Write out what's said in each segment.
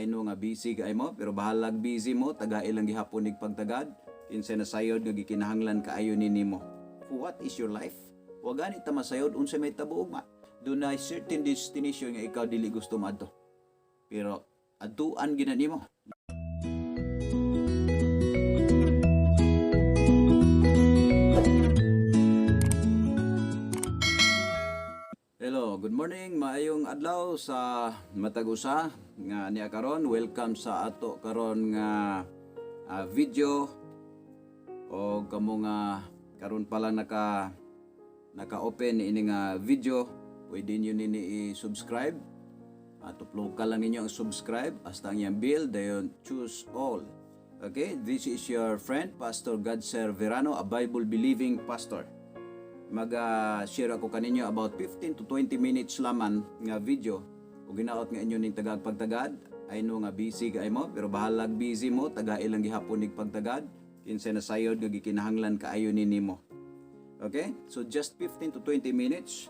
I know nga busy kay mo, pero bahalag busy mo, tagai lang gihapon nig pagtagad, kinsay nasayod nga gikinahanglan kaayo ni nimo. For what is your life? Wa gani ta masayod unsay mahitabo ugma. Dunay certain destination nga ikaw dili gusto maadto. Pero adtuan gyud na nimo. Hello, good morning, maayong adlaw sa matag usa nga niya karon. Welcome sa ato karon nga video o kamo nga karon pa lang naka-open ini nga video, pwede niyo nini i-subscribe. Tuplokan lang ninyo ang subscribe hasta ang iyang bell, dayon choose all. Okay, this is your friend, Pastor Godser Verano, a Bible believing pastor. Mag-share ako kaninyo about 15 to 20 minutes laman nga video ug ginaot nga inyo ning tagag pagtagad. I know nga busy kay mo, pero bahalag busy mo, tagai lang gihapon nig pagtagad, kinsay nasayod nga gikinahanglan kaayo ni nimo. Okay, so just 15 to 20 minutes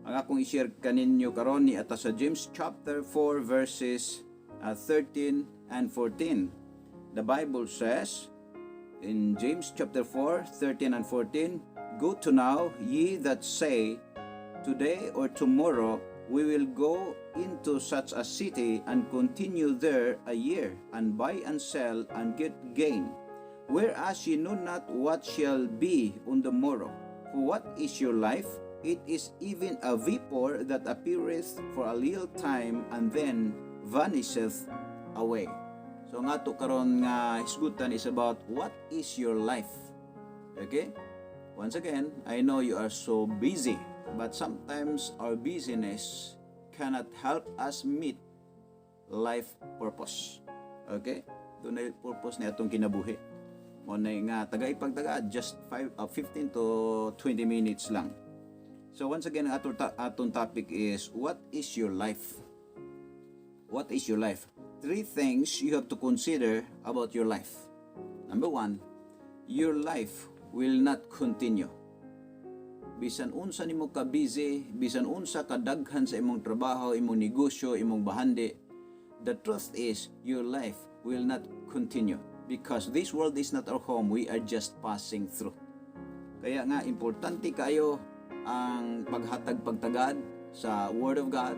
ang akong i-share kaninyo karon ni ata sa James chapter 4 verses 13 and 14. The Bible says in James chapter 4, 13 and 14, "Go to now, ye that say, 'Today or tomorrow we will go into such a city and continue there a year, and buy and sell and get gain.' Whereas ye know not what shall be on the morrow. For what is your life? It is even a vapor that appeareth for a little time and then vanisheth away." So ang ato karon nga hisgutan is about what is your life. Okay? Once again, I know you are so busy, but sometimes our busyness cannot help us meet life purpose. Okay? Dunay purpose ni atong kinabuhi. Mao na nga tagay pagtaga just 5 15 to 20 minutes lang. So once again, ang atong topic is what is your life? What is your life? Three things you have to consider about your life. Number one, your life will not continue. Bisan unsa nimo ka busy, bisan unsa ka daghan sa imong trabaho, imong negosyo, imong bahandi, the truth is your life will not continue because this world is not our home, we are just passing through. Kaya nga importante kayo ang paghatag pagtagad sa Word of God,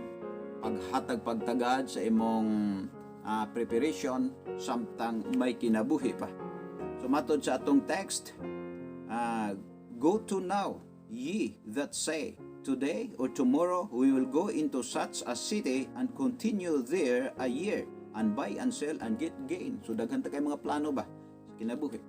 paghatag pagtagad sa imong preparation samtang may kinabuhi pa. So matod sa atong text, "Go to now, ye that say, 'Today or tomorrow we will go into such a city and continue there a year, and buy and sell and get gain.'" So daghan ta kay mga plano ba sa kinabuhi.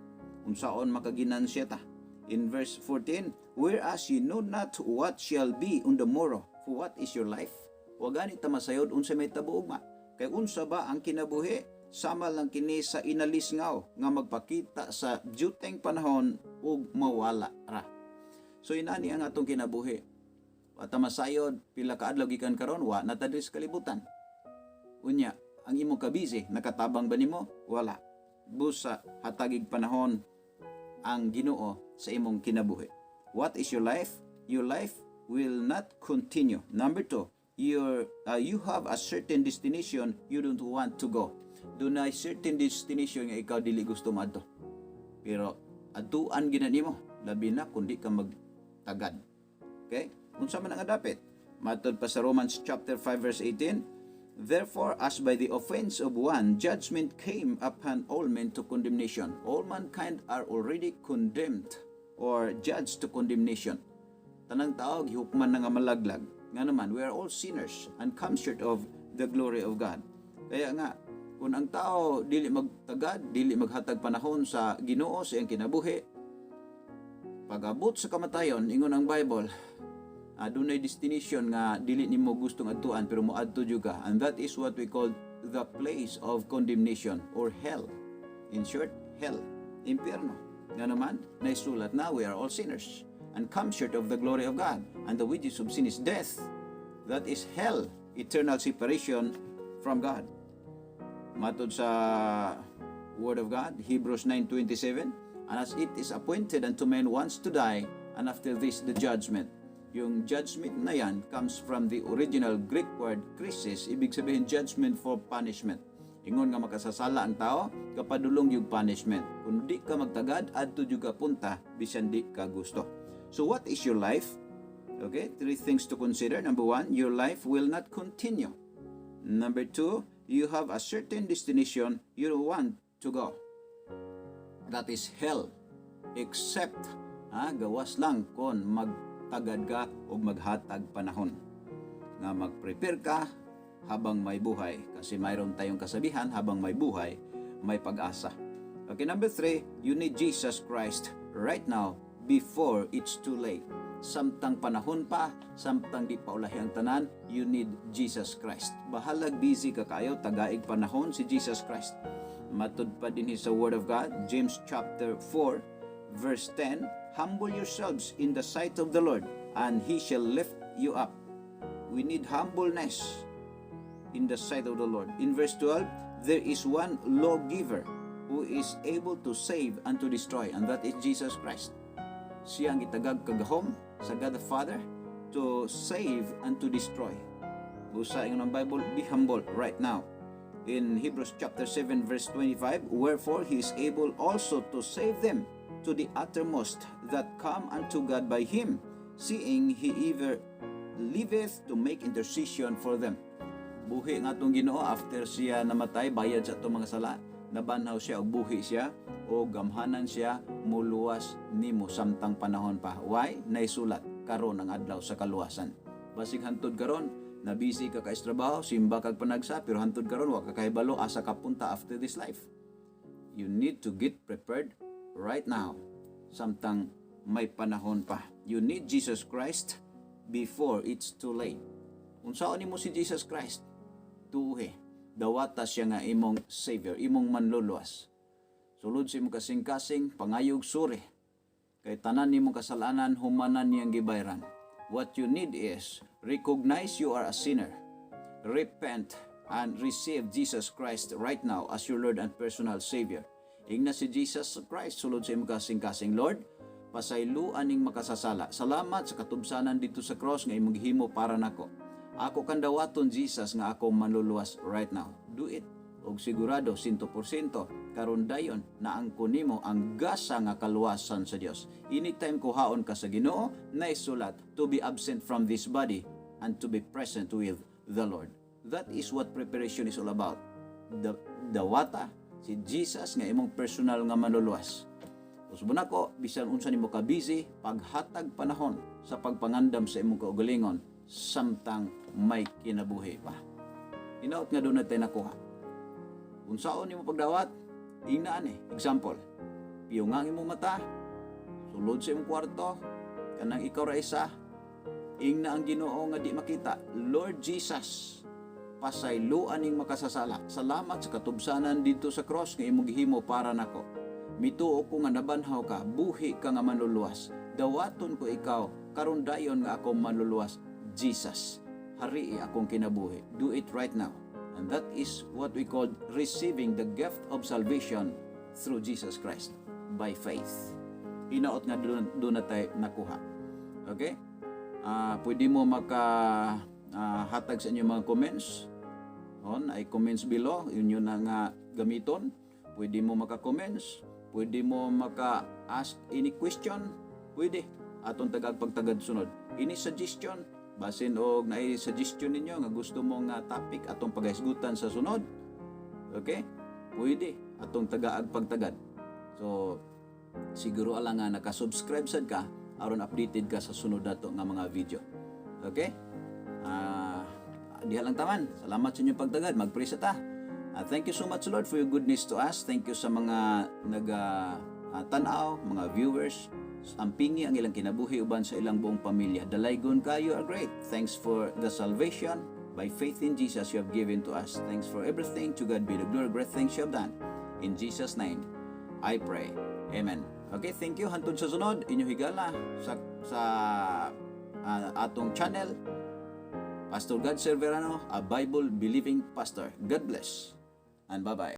Unsaon makaginansya ta. In verse 14, "Whereas ye know not what shall be on the morrow, for what is your life?" Wa gani ta masayod unsa may tabo ugma. Kay unsa ba ang kinabuhi? Sama lang kini sa inalisngaw nga magpakita sa juteng panahon ug mawala ra. So inani ang atong kinabuhi. Wa ta masayod pila ka adlaw gikan karon wa na ta diri sa kalibutan. Unya, ang imong kabisi nakatabang ba nimo? Wala. Busa hatagig panahon ang Ginoo sa imong kinabuhi. What is your life? Your life will not continue. Number two, you have a certain destination you don't want to go. Dunay certain destination nga ikaw dili gusto maadto. Pero adtuan gyud na nimo, labi na kung di ka magtagad. Okay? Unsa man ang dapit? Matod pa sa Romans chapter 5 verse 18, "Therefore, as by the offense of one, judgment came upon all men to condemnation." All mankind are already condemned or judged to condemnation. Tanang tao gihukman na nga malaglag. Nga naman, we are all sinners and come short of the glory of God. Kaya nga, kung ang tao dili magtagad, dili maghatag panahon sa Ginoo sa iyang kinabuhi, pag-abot sa kamatayon, ingon ang Bible, dunay destination nga dili nimo gustong adtuan pero moadto jud ka, and that is what we call the place of condemnation or hell. In short, hell, impyerno. Nga naman, naisulat na we are all sinners and come short of the glory of God, and the wages of sin is death. That is hell, eternal separation from God. Matod sa Word of God, Hebrews 9:27, "And as it is appointed unto men once to die, and after this the judgment." Yung judgment na yan comes from the original Greek word krisis, ibig sabihin judgment for punishment. Ingon nga makasasala ang tao, kapadulong yung punishment. Kung di ka magtagad, adto jud ka punta bisan di ka gusto. So what is your life? Okay, three things to consider. Number one, your life will not continue. Number two, you have a certain destination you want to go. That is hell. Except, gawas lang kon magtagad ka o maghatag panahon. Nga mag-prepare ka habang may buhay. Kasi mayroon tayong kasabihan, habang may buhay, may pag-asa. Okay, number three, you need Jesus Christ right now before it's too late. Samtang panahon pa, samtang di pa ulahi ang tanan, you need Jesus Christ. Bahalag busy ka kayo, tagaig panahon si Jesus Christ. Matud pa din sa Word of God, James chapter 4, verse 10, "Humble yourselves in the sight of the Lord, and He shall lift you up." We need humbleness in the sight of the Lord. In verse 12, there is one lawgiver who is able to save and to destroy, and that is Jesus Christ. Siya ang gitagag kagahom sa God the Father to save and to destroy. Busa ingon ang Bible, be humble right now. In Hebrews chapter 7 verse 25, "Wherefore he is able also to save them to the uttermost that come unto God by him, seeing he ever liveth to make intercession for them." Buhi nga atong Ginoo after siya namatay bayad sa atong mga sala, nabanhaw siya og buhi siya o gamhanan siya muluwas nimo samtang panahon pa. Why? Naisulat karon ang adlaw sa kaluwasan. Basig hantod karon na busy ka kay trabaho, simba kag panagsa, pero hantod karon wa ka kahibalo asa ka punta after this life. You need to get prepared right now samtang may panahon pa. You need Jesus Christ before it's too late. Unsaon nimo si Jesus Christ? Tuhi. Dawata siya nga imong Savior, imong manluluwas. Sulod sa imong kasing-kasing, pangayog suri. Kay tanan nimong kasalanan, humanan niyang gibayran. What you need is recognize you are a sinner. Repent and receive Jesus Christ right now as your Lord and personal Savior. Ingna si Jesus Christ sulod sa imong kasing-kasing, "Lord, pasayloa ning makasasala. Salamat sa katubsanan dito sa cross nga imong gihimo para nako. Ako kang dawaton, Jesus, nga ako manluluwas right now." Do it. Og sigurado, 100% karon dayon naangkon nimo ang gasa nga kaluwasan sa Dios. Anytime kuhaon ka sa Ginoo, naisulat to be absent from this body and to be present with the Lord. That is what preparation is all about. The dawata si Jesus nga imong personal nga manluluwas. Usbon ako, bisan unsa nimo ka busy, paghatag panahon sa pagpangandam sa imong kaugalingon samtang may kinabuhi pa. Hinaot nga duna tay nakuha. Unsaon nimo pagdawat? Ingnaan eh. Example, piyunga ang imong mata, sulod sa imong kwarto, kanang ikaw ra isa, ingna ang Ginoo nga di makita, "Lord Jesus, pasayloa ning makasasala. Salamat sa katubsanan dito sa cross nga imong gihimo para nako. Mituo ko nga nabanhaw ka, buhi ka nga manluluwas. Dawaton ko ikaw karon dayon nga ako manluluwas, Jesus. Harii akong kinabuhi." Do it right now. And that is what we call receiving the gift of salvation through Jesus Christ by faith. Hinaot nga duna tay nakuha. Okay? Pwede mo maka hatag sa inyong mga comments. On ay comments below, yun yun na nga gamiton. Pwede mo maka-comments, pwede mo maka-ask any question, pwede. Atong tagag pagtagad sunod. Any suggestion, basin og naay suggestion ninyo nga gusto mo nga topic atong paghisgutan sa sunod. Okay? Pwede atong tagaag pagtagad. So siguro lang nga naka-subscribe sad ka aron updated ka sa sunod nato nga mga video. Okay? Diha lang taman. Salamat sa inyong pagtagad. Mag-pray sa ta. Thank you so much, Lord, for your goodness to us. Thank you sa mga naga tanaw, mga viewers. Ampingi ang ilang kinabuhi uban sa ilang buong pamilya. Dalaygon ka, you are great. Thanks for the salvation by faith in Jesus you have given to us. Thanks for everything. To God be the glory. Great things you have done. In Jesus' name, I pray. Amen. Okay, thank you. Hantod sa sunod, inyo higala sa atong channel. Pastor God Serverano, a Bible believing pastor. God bless and bye-bye.